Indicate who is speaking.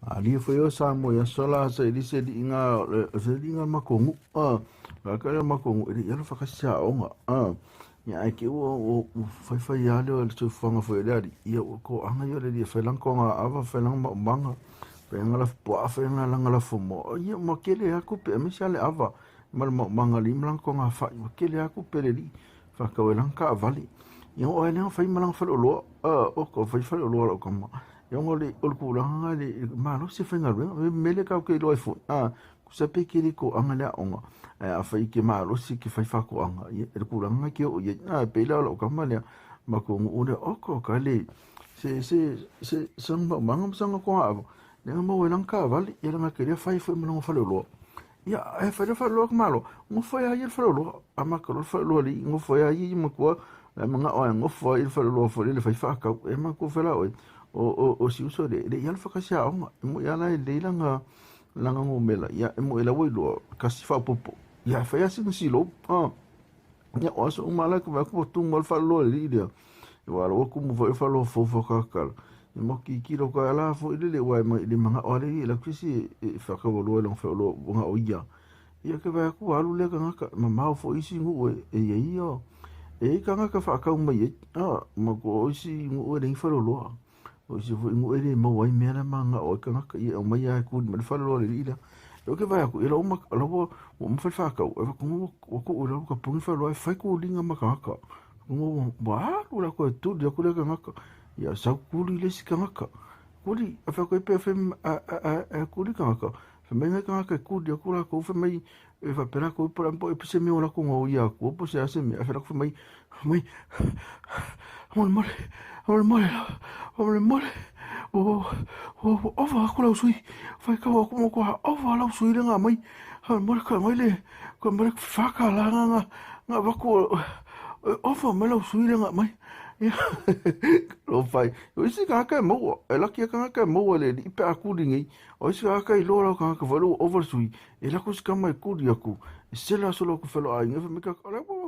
Speaker 1: Alia foi o Samoa i aso la sa ili se liiga o se liiga matou nuu a ka le matou nuu e le i alu faatasi aoga ia ae te i ua faifai lava lea o le soifuaga foi o le alii ia ua toaga ia o le alii e fai lana toga ava fai lana maumaga fai lana lafupuaa fai lana lafumoa ia ua tele lava tupe aemaise lava le ava ma le maumaga a le alii ma lana togafai ua tele lava tupe a le alii faatau ai lana taavale. Ia oo ai lea na fai ma lana faleoloa oka fai faleoloa a lau tama. Ia ona o le tulaga lena i le malosi e faigaluega. O le mea lea tatou te iloa ai foi, tusa pe tele toaga le aoga, ae afai e te malosi e te fai faatoaga, ia o le tulaga lena e te oo i ai. E pei la o lau tama lea, matou nuu lea, oka oka le, se se se sana maumaga ma sana togaava, lea na maua ai lana taavale, ia leaga e te le fai foi ma lona faleoloa. Ia, e fai le faleoloa ka Malo, nofo ai lava ia i le faleoloa. Amata loa le faleoloa alii, nofo ai lava ia i matua, e manao lava e nofo ai i le faleoloa foi lele e fai faatau. E manatua foi la oe, o si uso lea, e le i alu faatasi aoga. E moni lava la e lelei lana numera, ia e moni o la ua iloa, tasi faaopoopo. Ia e fai lava sina silou. Ia, o aso uma la e vaai atu ua tumu lava le faleoloa i le alii lea. Aua o la ua tumu foi le faleoloa fou faakatakala. Ia ma tilotilo atu ai la foi lele aua e le manao lava le alii e alu atu se isi e faataualoa i lona faleoloa ua na o ia. Ia ke vaai atu ua alu lea tagata, e mamao foi isi nuu e i ai ia, e i ai tagata faatau mai ai. Ma o isi nuu e leai ni faleoloa. O isi foi nuu e le maua ai mea la e mananao ai tagata, ia e aumai lava e tuli mai le faleoloa a le alii lea. Ou te vaai atu, ia la ua uma fai le faatau, ae vaai atu ua tuu i lalo ua tapuni le faleoloa ae fai tuliga ma tagata. Ua alu latou e tuli atu lea tagata, ia sau tuli le isi tagata. Kuli, a fai atu ai pe a kuli tagata, fai mai nai tagata e kuli atu latou, fai mai e faapea latou po o se mea ua latou gaoia atua po o se a se mea. Ae fai latou fai mai, fai mai, faamolemole, faamolemole, faamolemole, ua ova atu lau sui, faitau atu ua matua ova lau sui lea na aumai, faamolemole toe aumai le, toe aumai le $4 lena na avatu, e ova mai lau sui lea na aumai. Talofa e, o isi tagata e maua, e laki lava tagata e maua e le alii pe a kuli nei. O isi tagata e iloa lau tagata foi lea ua ova le sui, e laki atu si tama e kuli atu, e sela solo atu i faleaiga, fai mai, o la ua